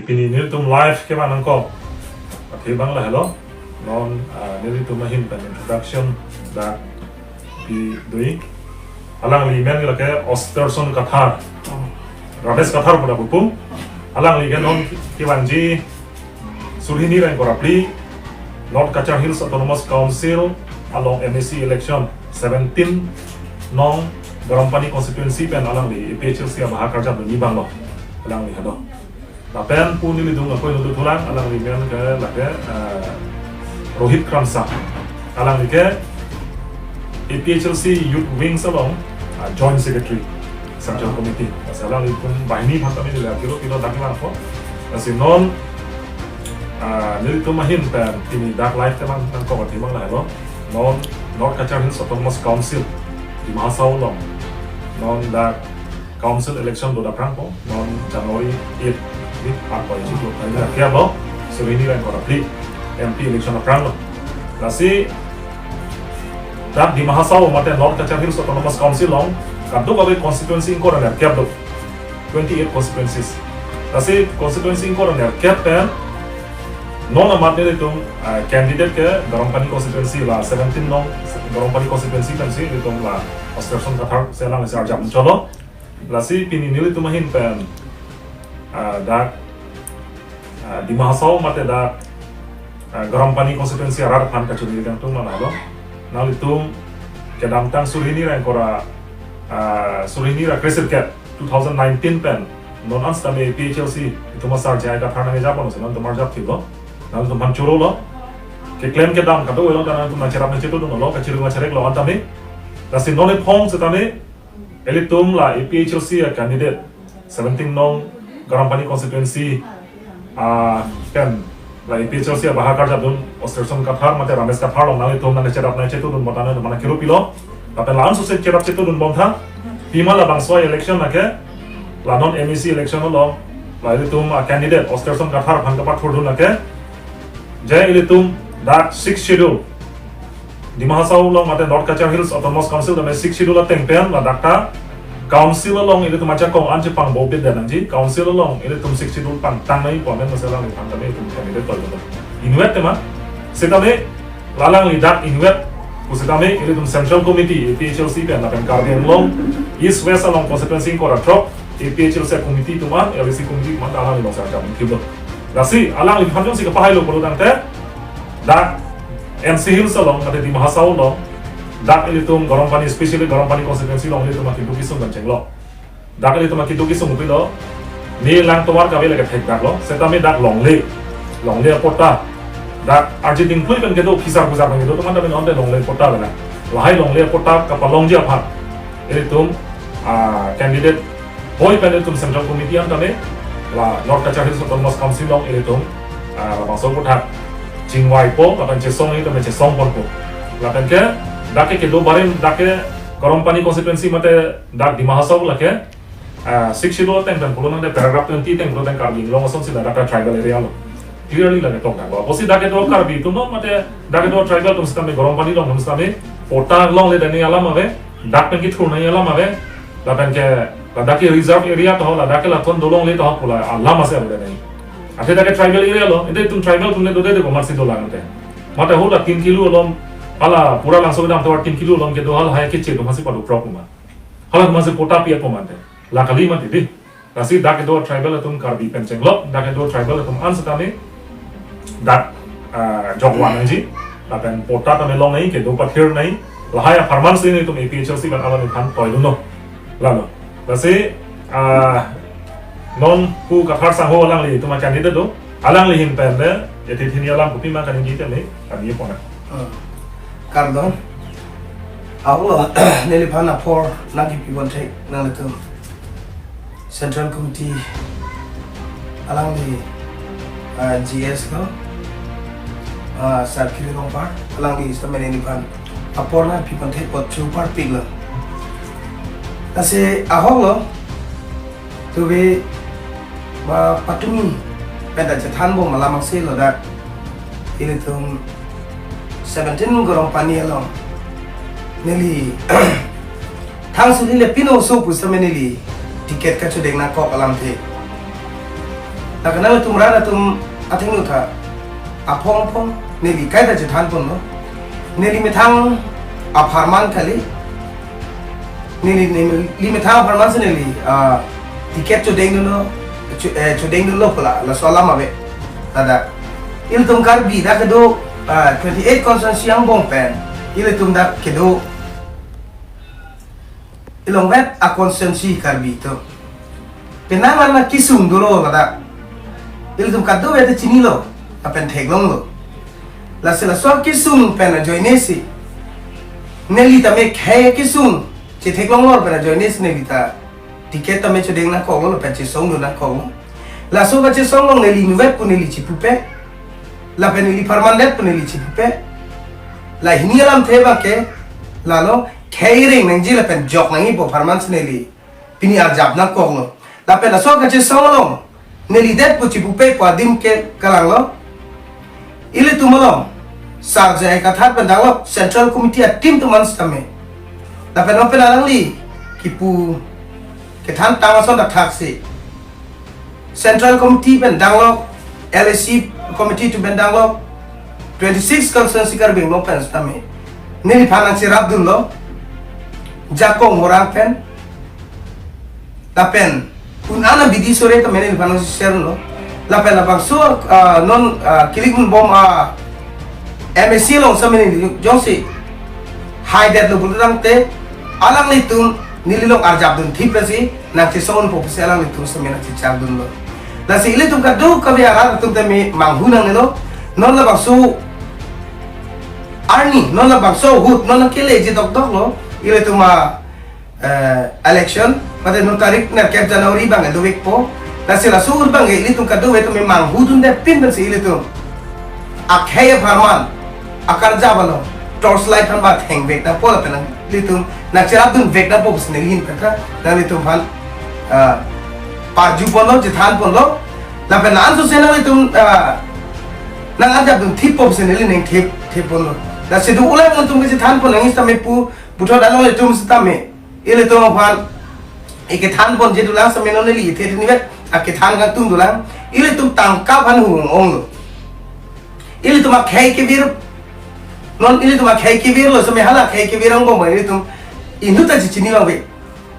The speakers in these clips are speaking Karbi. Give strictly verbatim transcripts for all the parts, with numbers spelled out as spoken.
Pini nelitum live kevang nangkok athe abang lahelo. Non, ah, nelitum ahin pen introduction dak pidoi. Alangli amen ke lake Osterson Kathar. Ramesh Kathar pu dak pupu. Alangli ke non kevangji suri hini ra ingkoi ra phli North Cachar Hills Autonomous Council along M A C election seventeen nong Garampani constituency pen alangli A P H L C abahar karjap dunji abanglo. Alangli hado. Lapen pu nelitum ako inut thulang, alangli amen ke lake, eh, Rohit Kramsa. Alangli ke A P H L C Youth Wings along, ah, Joint Secretary, Central Committee. Lasi alanglitum banghini aphan tame neli akiro pilo dak lang ko. Lasi non, ah, nelitum ahin pen pini dak live kevang nangkok athe abang lahelo. Non North Cachar Hills Autonomous Council, Dima Hasao along. Non dak council election do dak prang po, non January eight ni parpoi ji lo, tari dak ya lo, suri hini ra ingkoi ra phli M P election dak pranglo. Lasi dak Dima Hasao mate North Cachar Hills Autonomous Council along kadokave constituency ingkoi ra nerkep do, twenty-eight constituencies. Lasi constituency ingkoi ra nerkep pen non amat nelitum, ah, candidate ke Garampani constituency la seventeen nong Garampani constituency pensi nelitum la Osterson Kathar si alang si arjap cholo. Lasi pini nelitum ahin pen, ah, dak, ah, Dima Hasao mate dak, ah, Garampani constituency arat aphan kachini kangtung mana lo. Nanglitum kedamtang suri hini ra ingkoi ra, ah, suri hini ra kre-sirkep two thousand nineteen pen non an sitame A P H L C itum asar J I Kathar nangkejap ponsi non itum arjap thilo. Nanglitum aphan chorolo. Keklem kedam kadokave along ta nanglitum nangcherap nangchetudunlo, kachirung kachariklo an tame. Lasi non ephong sitame ilitum la A P H L C a candidate seventeen nong Garampani constituency, ah, pen la A P H L C abahar karjap dun Osterson Kathar mate Ramesh Kathar along nanglitum nangcherap nangchetudun bom tame nanglitum aphan akiro pilo. Lapen la-an sose cherap chetudun bom tha. Pima labangso election lake, la non M A C election along la ilitum a candidate Osterson Kathar aphan kapathurdun lake, je ilitum dak Sixth Schedule Dima Hasao along mate North Cachar Hills Autonomous Council tame Sixth Schedule ateng pen ladak ta council along ilitum ajakong an chepangbobit det nangji, council along ilitum Sixth Schedule pangtang nangji pu amen masi alangliphan tame ilitum candidate tol betul. Inutvet tema, sitame la alangli dak inutvet pu sitame ilitum Central Committee A P H L C pen lapen Karbi Anglong East West along constituency ingkoi ra throk A P H L C committee atum an, L A C committee atum an ta alangli along si arjap thiplo. Lasi alangliphan jongsi kapahailo pulo tangte dak N C Hills along, mate Dima Hasao along, dak ilitum Garampani, especially Garampani constituency along ilitum akeduk kesung pen chenglo. Dak ilitum akeduk kesung pilo, ne lang tovar kave lake thekdaklo, sitame dak longle, longle apatta, dak arje dingklui pen kedo, phisar phusar pen kedo, atum an tame non te longle apatta bela. Lahai longle apatta kapalongji aphan ilitum, ah, candidate hoi pen ilitum Central Committee an tame la North Cachar Hills Autonomous Council along ilitum, ah, labangso aphuthak chingvaipo, lapen chesong ilitum chesong ponpo. Lapen ke dak ke kedo barim, dak ke Garampani constituency mate dak Dima Hasao lake, ah, Sixth Schedule ateng pen pulo nangte paragraph twenty ateng pulo tang Karbi Anglong asonsi ladak ta tribal area lo. Clearly lake tokdaklo. Apotsi dak kedo Karbi atum non mate dak kedo tribal atum sitame Garampani along atum sitame patta longle dani alam ave, dak pen kethur nangji alam ave, lapen ke ladak ke reserve area to, ladak ke latum dolongle to pu la alam ase ave dani. Athe dak ke tribal area lo, ante itum tribal atum le dode de komatsi dolang ante. Mate hula tin kilo along, hala pura Langso kedam tovar tin kilo along kedo halahai keche atum hasi padu prok ma. Hala atum hasi patta pi-et po ma ante. La kali mati di. Lasi dak kedo tribal atum Karbi pen chenglok, dak kedo tribal atum an sitame dak, ah, jokvan nangji, lapen patta tame long nangji, kedo pathir nangji, lahai apharman si nelitum A P H L C pen alangliphan toiduno. Lalo. Lasi, ah, non pu Kathar sangho alangli itum a candidate do, alangli ahin pen le, etithi ni alam kopima kaningje tame, kami pona. Hmm. Kardom. Ako neliphan apor nangkipi bonthek nanglitum Central Committee alangli, ah, G S ko, ah, Sar Kiri Rongphar alangli sitame neliphan apor nangpi bonthek apot chupar piklo. Lasi ahok lo, tuve ba patumi penta chethan bom alam angselo dak ilitum seventeen Garampani along neli thang suri le pino so pu sitame neli ticket kachodeng nangkok alamthe. Lakanang atum rat atum athengno tha. Aphong aphong neli kaita chethan ponlo. Neli methang apharman kali. Neli, neli methang apharman si neli ah, ticket chodengdunlo, cho- eh, chodengdunlo pula laso alam ave. Ladak ilitum Karbi dak kedo ah, twenty-eight constituency angbong pen ilitum dak kedo ilongvet a-constituency Karbi atum. Penang an akesung dolo ladak. Ilitum kadokave ta chinilo, lapen theklonglo. Lasi laso akesung pen ajoine si neli tame khei akesung chetheklonglo pen ajoine si neli ta ticket tame chodeng nangkoklo lapen chesongdun nangkoklo. Laso kachesong along neli inutvet pu neli chipupe. Lapen neli pharmandet pu neli chipupe. La hini alamthe abangke lalo khei reng nangji lapen jok nangji pu apharman si neli pini arjap nangkoklo. Lapen laso kachesong along neli det pu chipupe pu adim ke kalanglo. Ilitum along Sar J I Kathar pen danglo, Central Committee a-team atum an sitame. Lapen open alangli kipu kethan tang ason dak thaksi Central Committee pen danglo, L A C Committee atum pen danglo, twenty-six constituency Karbi Anglong pen sitame neliphan nangcherapdunlo, jakong horang pen, lapen un ana bidi sore tame neliphan nangshare lo, lapen labangso ah, non ah, kilik bom a M A C along sitame neli jongsi haidetlo pulo tangte, alanglitum neli along arjapdun thip lasi nangchesongdunpo pusi alanglitum sitame nangchechakdunlo. Lasi ilitum kadokave arat atum tame manghu nangnelo. Non labangso arni, non labangso ahut, non keleji dokdoklo ilitum a eh, election, mate non tarik nerkep January abang dovekpo. Lasi laso ahut abang ilitum kadokave tame manghudunde pin pensi ilitum akhei apharman akarjap along torchlight aphan ba thengvek nangpo lapen ilitum nangcherapdunvek nangpo pusi neli ahin pen ta nanglitum aphan ah, parju ponlo, chethan ponlo. Lapen ansose nanglitum ah, nangarjapdun thippo pusi neli ning thip thip ponlo. Lasi do ulang nangtum kachethan pon nangji sitame pu puthot along ilitum sitame ilitum aphan ikethan ponji dolang sitame non neli ithe tinivet akethan kangtung dolang. Ilitum tangka aphan hung onglo. Ilitum akhei kevir, non ilitum akhei kevirlo sitame hala akhei kevir angbong abang ilitum inut ta chechini abangve.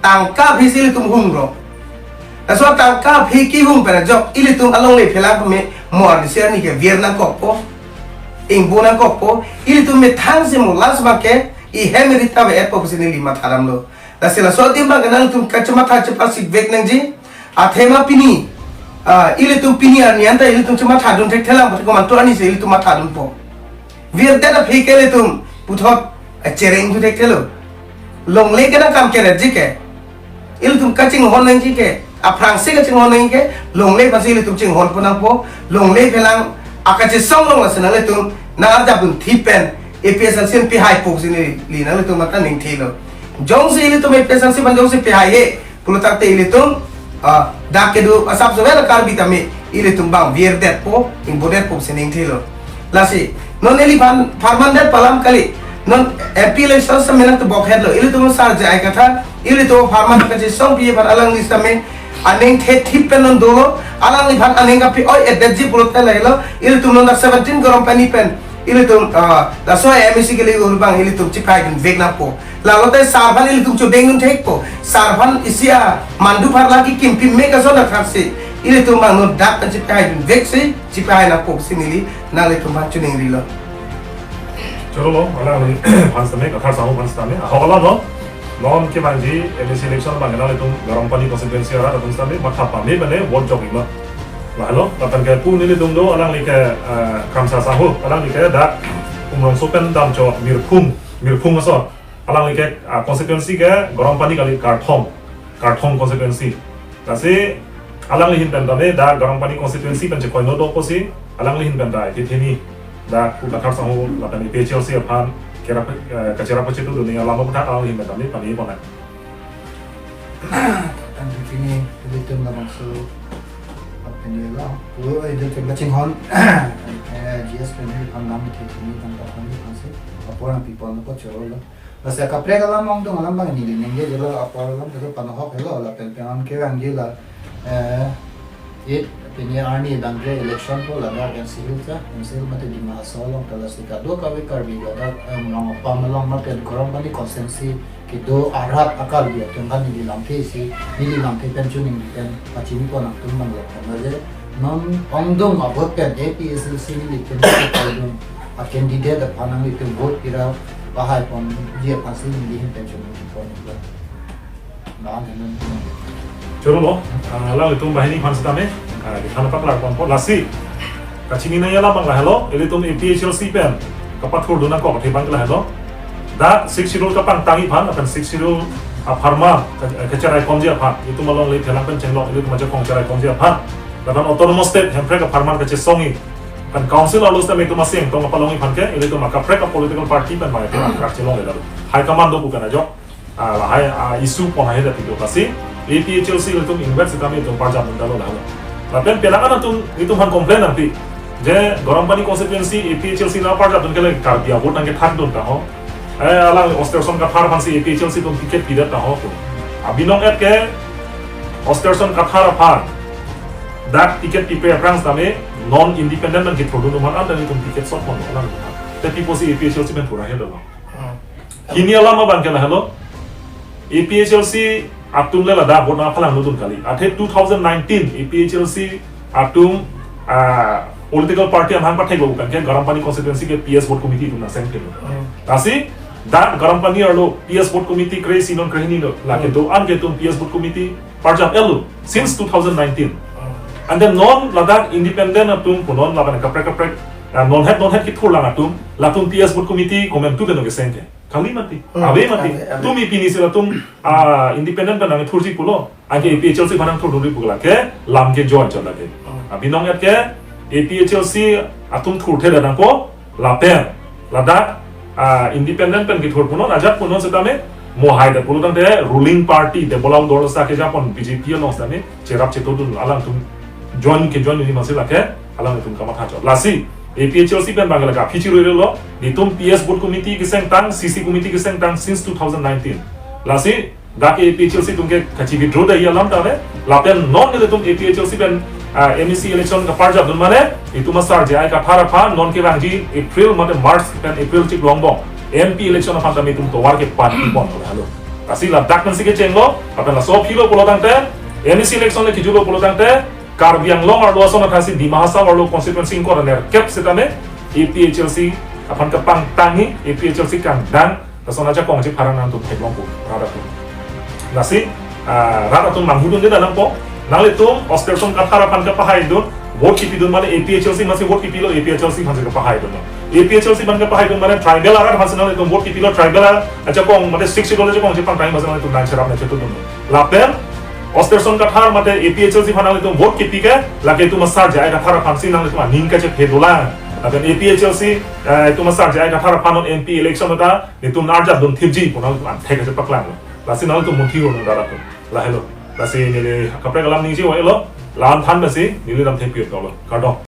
Tangka aphi si ilitum hunglo. Laso tangka aphi kehung pen ajok ilitum alongle phelang tame mo arnisi arni kevir nangkokpo, ingbo nangkokpo. Ilitum methang si mo last abangke ihem rit ave-etpo pusi neli mathadamlo. Lasi laso adim abangke nangtum kachematha chepasikvek nangji. Athema pini ah, ilitum pini arni anta ilitum chemathadun thekthelang, pati komantu arni si ilitum mathadunpo. Virdet aphi ke ilitum puthot ah, cherengdun thekthelo. Longle ke nangkam keretji ke, ilitum kachinghon nangji ke, aphrangsi kachinghon nangji ke, longle aphansi ilitum chinghonpo nangpo. Longle phelang akachesong along lasi nanglitum nangarjapdun thip pen A P H L C aphan pihaipo pusi neli nanglitum aphan ta ningthelo. Jongsi ilitum A P H L C aphan jongsi pihaihe pulo tangte ilitum ah, dak kedo asap sovel Karbi tame ilitum abang virdetpo, ingbodetpo pusi ningthelo. Lasi non neliphan pharmandet pu alam kali. Non M P election sitame nangtebok hetlo. Ilitum Sar J I Kathar, ilitum apharman kachesongpi aphan alangli sitame aning thethip pen non dolo. Alangliphan aning kapi-oi-etdetji pulote lahelo. Ilitum non dak seventeen Garampani pen ilitum ah, laso M A C kali ahut abang ilitum chipaidunvek nangpo. Lalote sar aphan ilitum chodengdun thekpo. Sar aphan isi amandu pharla kekim pimek ason athaksi ilitum abang non dak pen chipaidunvek si chipahai nangpo pusi neli nanglitum aphan choningrilo. Chorolo, alangli aphan sitame, Kathar Sangho aphan sitame. Ahok alam lo. Non kevangji M A C election abang nanglitum Garampani constituency arat atum sitame matha pame mane vote jok-iklo. Lahelo, lapen ke pu nelitum do alangli ke eh, Kramsa Sangho, alangli ke dak Umrongso pen damchot Mirphung, Mirphung aso. Alangli ke ah, constituency ke Garampani kali, Karthong, Karthong constituency. Lasi alangli ahin pen tame dak Garampani constituency pen chekoino do pusi alangli ahin pen ta ithini dak pu Kathar Sangho lapen A P H L C aphan kerap eh, kacherap kachetudun alam aphuthak alangli ahin pen tame pani pon nang. Tangte pini ilitum labangso apini lo. Pu ilitum kachinghon eh, G S pen aphan lam ithini tangka aphan aphansi apor nangpi ponpo, chorolo. Lasi kaprek alam ongdung alam abang neli ningjelo, apor alam kedo panohok helo lapen penang kevangji la eh, it Pini arni bangre election po ladak N C Hills ta, N C Hills mate Dima Hasao along ta lasi kadokave Karbi ladak, em, Rongpam along mate Garampani constituency kedo arat a-Karbi atum aphan neli lamthe si, neli lamthe pen choningri pen pachini pon nangtum bang lok pen aje, non ongdung a-vote pen A P H L C neli pen si kaldung a-candidate aphan nanglitum vote pira pahai ponji aphan si neli hin pen choningri pon iklo. Choro lo, ah, alanglitum banghini aphan setame, ah, di khana paklar ponpo lasi. Kachini nangji alam abang lahelo, ilitum A P H L C pen kapathurdun nangkok athe abang lahelo. Dak Sixth Schedule kapangtangji aphan, lapen Sixth Schedule apharman, ka-, kacherai komji aphan, itum alongle thelang pen chenglok, ilitum ajakong cherai komji aphan. Lapen Autonomous State Hemprek apharman kachesongji. Kan Council arlo setame itum asing tong kapalongji aphan ke, ilitum akaprek a-political party pen bang itum akrak chelongledetlo. High command do pu pen ajok. Ah, lahai, ah, issue pon lahai dati do lasi. A P H L C ilitum invest kami itum parjap dun dalo lahai. Lapen penang an atum itum aphan complain nangpi. Je Garampani constituency A P H L C nangparjap dun ke lake Karbi a-vote nangkethak dun ta ho. Eh, alang Osterson Kathar aphan si A P H L C atum ticket pidet ta ho. Abinong et ke Osterson Kathar aphan dak ticket pipe aphrang setame non independent pen kethurdun atum aphan an ta itum ticket sot pon alang atum aphan. Te pi pusi A P H L C pen thur ahe dolo. Hmm. Hini alam abang ke lahelo. A P H L C atum le ladak vote nangphalang nutun kali. Athe two thousand nineteen A P H L C atum, ah, political party amahang patheklo pen ke Garampani constituency ke P S vote committee atum nangchengpilo. Hmm. Lasi dak Garampani arlo P S vote committee kre-isi non kre-hini lo. Lake Hmm. do-an ke itum P S vote committee parjap-etlo since two thousand nineteen. Hmm. And then non ladak independent atum pu non ladak kaprek kaprek, ah, non het non het kethurlang atum, latum P S vote committee komantu pen keseng ke. Kali mati. Hmm. Ave mati. Ave, ave. Tumi pini si latum, ah, independent pen nangthurji pulo. Anke A P H L C aphan nangthurdunri pu lake lam ke join chot lake. Hmm. Abinong et ke A P H L C atum thurthe nangpo lapen ladak, ah, independent pen kethur pu non ajat pu non setame mo hai da pulo tangte ruling party de bola dol sa ke japon B J P along setame cherap chetodun alangtum join ke join ni masi lake alangtum kamatha chot. Lasi A P H L C pen bang lake aphi chirurelo, netum P S vote committee kesengtang, C C committee kesengtang since two thousand nineteen. Lasi dak A P H L C atum ke kachi withdraw da alam ta ave. Lapen non nelitum A P H L C pen, ah, M A C election kaparjap dun mane, itum asar J I Kathar aphan non kevangji April mate March pen April chiklo angbong M P election aphan tame itum tovar kepat pon halo. Lasi ladak pensi kechenglo, lapen laso aphi lo pulo tangte, M A C election le kijulo pulo tangte, Karbi Anglong arlo ason athasi Dima Hasao arlo constituency ingkoi ra nerkep setame, A P H L C aphan kapangtangji, A P H L C kangdang, lason ajakong chepharang nangtum theklong pu, rat atum. Lasi, ah, rat atum manghudunde nangpo, nanglitum Osterson Kathar aphan kapahaidun, vote kipidun mane A P H L C masi vote kipilo, A P H L C aphansi kapahaidun. A P H L C aphan kapahaidun mane tribal arat aphansi nanglitum vote kipilo, tribal arat ajakong, mate Sixth Schedule ajakong chepangtang masi nanglitum nangcherap nangchetudun. Lapen, Osterson Kathar mate A P H L C aphan nanglitum vote kipi ke, lake itum asar J I Kathar aphansi nanglitum aning kachephe dolang. Lapen A P H L C, eh, itum asar J I Kathar aphan non M P election ta, netum arjap dun thipji pu nanglitum an thek kachepaklang. Lasi nanglitum munthi ho nang rat atum. Lahelo. Lasi neli kaprek alam ningje wai lo. Lam than basi, neli lam thek piot lo. Kardom.